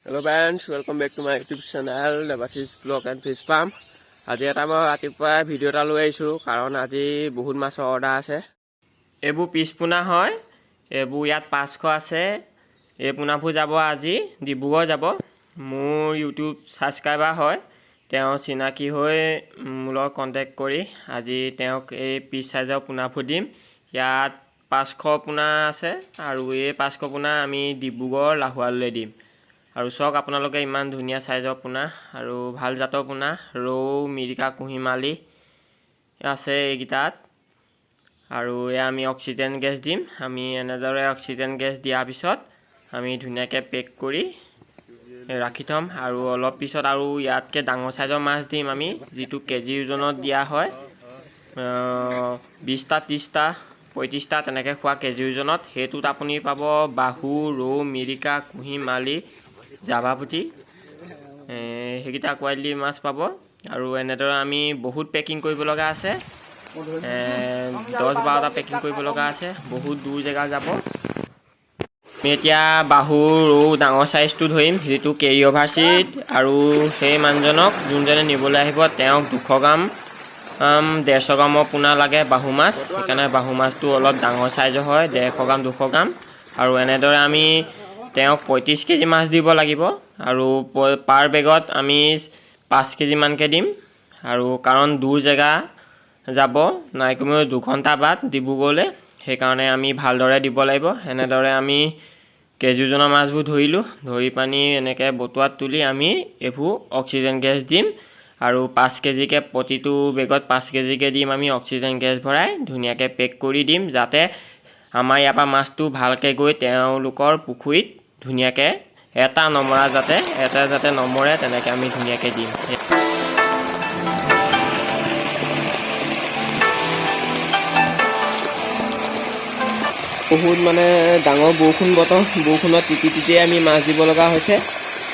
Hello friends, welcome back to my YouTube channel, Debashish Vlog and Fish Farm. আজি এটা মই ৰাতিপুৱাই video' এটা লৈ আহিছোঁ, কাৰণ আজি বহুত মাছৰ অৰ্ডাৰ আছে। এইবোৰ পিচ পোনা হয়। এইবোৰ ইয়াত 500 আছে। এই পোনাবোৰ যাব, আজি ডিব্ৰুগড় যাব। মোৰ ইউটিউব ছাবস্ক্ৰাইবাৰ হয়, তেওঁ চিনাকি হৈ মোৰ লগত কণ্টেক্ট কৰি আজি তেওঁক এই পিচ চাইজৰ পোনাবোৰ দিম। ইয়াত 500 পোনা আছে আৰু এই 500 পোনা আমি ডিব্ৰুগড় লাহোৱাললৈ দিম। আৰু চাওক আপোনালোকে, ইমান ধুনীয়া চাইজৰ পোনা আৰু ভাল জাতৰ পোনা। ৰৌ, মিৰিকা, কুঁহিমালি আছে এইকেইটাত। আৰু এয়া আমি অক্সিজেন গেছ দিম। আমি এনেদৰে অক্সিজেন গেছ দিয়াৰ পিছত আমি ধুনীয়াকৈ পেক কৰি ৰাখি থ'ম। আৰু অলপ পিছত আৰু ইয়াতকৈ ডাঙৰ চাইজৰ মাছ দিম আমি, যিটো কেজি ওজনত দিয়া হয়, 20টা, 30টা, 35টা তেনেকৈ খোৱা কেজি ওজনত। সেইটোত আপুনি পাব বাহু, ৰৌ, মিৰিকা, কুঁহি, মালি, জাভাপুঠি, সেইকেইটা কোৱালিটিৰ মাছ পাব। আৰু এনেদৰে আমি বহুত পেকিং কৰিব লগা আছে, 10-12টা পেকিং কৰিব লগা আছে। বহুত দূৰ জেগা যাব। আমি এতিয়া বাহু, ৰৌ ডাঙৰ চাইজটো ধৰিম, যিটো কেৰি অভাৰ চিট। আৰু সেই মানুহজনক, যোনজনে নিবলৈ আহিব, তেওঁক 200 গ্ৰাম, 150 গ্ৰামৰ পোনা লাগে বাহু মাছ। সেইকাৰণে বাহু মাছটো অলপ ডাঙৰ চাইজৰ হয়, 150 গ্ৰাম, 200 গ্ৰাম। আৰু এনেদৰে আমি তেওঁক 35 কেজি মাছ দিব লাগিব। আৰু পাৰ বেগত আমি 5 কেজিমানকৈ দিম। আৰু কাৰণ দূৰ জেগা যাব, নাই কমেও 2 ঘণ্টা বাট ডিব্ৰুগড়লৈ, সেইকাৰণে আমি ভালদৰে দিব লাগিব। এনেদৰে আমি কেজি ওজনৰ মাছবোৰ ধৰিলোঁ। ধৰি পানি এনেকৈ বটুৱাত তুলি আমি এইবোৰ অক্সিজেন গেছ দিম। আৰু 5 কেজিকৈ, প্ৰতিটো বেগত 5 কেজিকৈ দিম। আমি অক্সিজেন গেছ ভৰাই ধুনীয়াকৈ পেক কৰি দিম, যাতে আমাৰ ইয়াৰ পৰা মাছটো ভালকৈ গৈ তেওঁলোকৰ পুখুৰীত ধুনীয়াকৈ এটা নমৰা যাতে, এটা যাতে নমৰে, তেনেকৈ আমি ধুনীয়াকৈ দিম। বহুত মানে ডাঙৰ বৰষুণ বতৰ, বৰষুণত তিতি তিতিয়ে আমি মাছ দিব লগা হৈছে।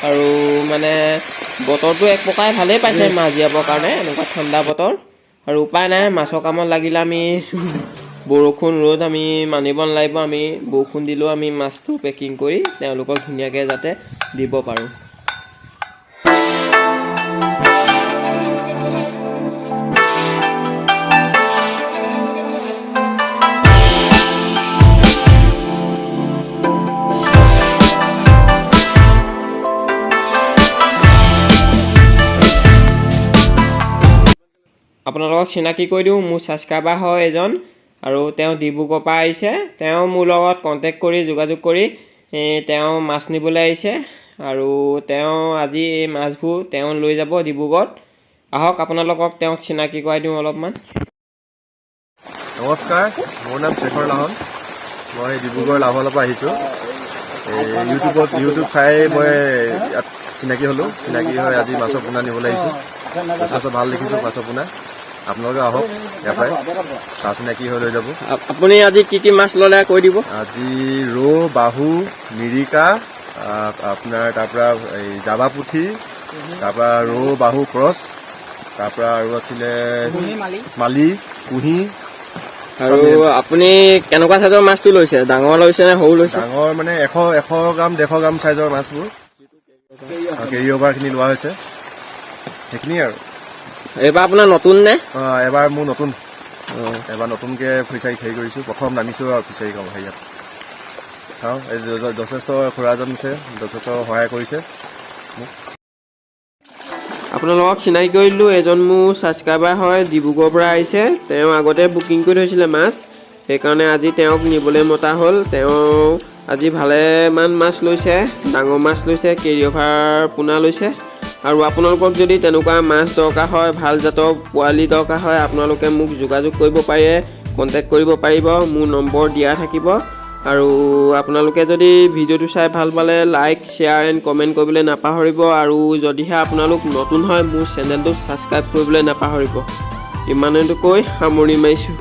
আৰু মানে বতৰটো এক প্ৰকাৰে ভালেই পাইছে মাছ দিয়াবৰ কাৰণে, এনেকুৱা ঠাণ্ডা বতৰ। আৰু উপায় নাই, মাছৰ কামত লাগিলে আমি বৰষুণ ৰ'দ আমি মানিব নালাগিব। আমি বৰষুণ দিলেও আমি মাছটো পেকিং কৰি তেওঁলোকক ধুনীয়াকৈ যাতে দিব পাৰোঁ। আপোনালোকক চিনাকি কৰি দিওঁ, মোৰ ছাবস্ক্ৰাইবাৰ হয় এজন আৰু তেওঁ ডিব্ৰুগড়ৰ পৰা আহিছে। তেওঁ মোৰ লগত কণ্টেক্ট কৰি, যোগাযোগ কৰি তেওঁ মাছ নিবলৈ আহিছে। আৰু তেওঁ আজি এই মাছবোৰ তেওঁ লৈ যাব ডিব্ৰুগড়ত। আহক, আপোনালোকক তেওঁক চিনাকি কৰাই দিওঁ অলপমান। নমস্কাৰ, মোৰ নাম শেখৰ লাহন। মই ডিব্ৰুগড় লাহোৱালৰ পৰা আহিছোঁ। এই ইউটিউব চাই মই ইয়াত চিনাকি হ'লোঁ। চিনাকি হৈ আজি মাছৰ পোনা নিবলৈ আহিছোঁ। যথেষ্ট ভাল দেখিছোঁ মাছৰ পোনা। আপোনালোকে আহক, ইয়াৰ পৰাই চা চিনাকি হৈ লৈ যাব। আপুনি আজি কি কি মাছ ল'লে কৈ দিব। আজি ৰৌ, বাহু, মিৰিকা, আপোনাৰ তাৰপৰা এই জাবা পুঠি, তাৰপৰা ৰৌ বাহু ক্ৰছ, তাৰপৰা আৰু আছিলে মালি, কুঁহি। আৰু আপুনি কেনেকুৱা চাইজৰ মাছটো লৈছে? ডাঙৰ লৈছে নে সৰু লৈছে? ডাঙৰ, মানে 100 গ্ৰাম, 150 গ্ৰাম চাইজৰ মাছবোৰ আৰু কেৰি অভাৰখিনি লোৱা হৈছে, সেইখিনিয়ে আৰু। এইবাৰ আপোনাৰ নতুন নে? অঁ, এবাৰ মোৰ নতুন। এবাৰ নতুনকৈ ফিচাৰী হেৰি কৰিছোঁ, প্ৰথম নামিছোঁ আৰু ফিচাৰী কাম হেৰিয়াত। চাওঁ, এই যথেষ্ট খুৰাজন আছে, যথেষ্ট সহায় কৰিছে মোক। আপোনালোকক চিনাকি কৰিলোঁ, এজন মোৰ ছাবস্ক্ৰাইবাৰ হয়, ডিব্ৰুগড়ৰ পৰা আহিছে। তেওঁ আগতে বুকিং কৰি থৈছিলে মাছ, সেইকাৰণে আজি তেওঁক নিবলৈ মতা হ'ল। তেওঁ আজি ভালেমান মাছ লৈছে, ডাঙৰ মাছ লৈছে, কেৰি অভাৰ পোনা লৈছে। আৰু আপোনালোকক যদি তেনেকুৱা মাছ দৰকাৰ হয়, ভাল জাতৰ পোৱালি দৰকাৰ হয়, আপোনালোকে মোক যোগাযোগ কৰিব পাৰে, কণ্টেক্ট কৰিব পাৰিব। মোৰ নম্বৰ দিয়া থাকিব। আৰু আপোনালোকে যদি ভিডিঅ'টো চাই ভাল পালে লাইক, শ্বেয়াৰ এণ্ড কমেণ্ট কৰিবলৈ নাপাহৰিব। আৰু যদিহে আপোনালোক নতুন হয়, মোৰ চেনেলটো ছাবস্ক্ৰাইব কৰিবলৈ নাপাহৰিব। ইমানতে কৈ সামৰণি মাৰিছোঁ।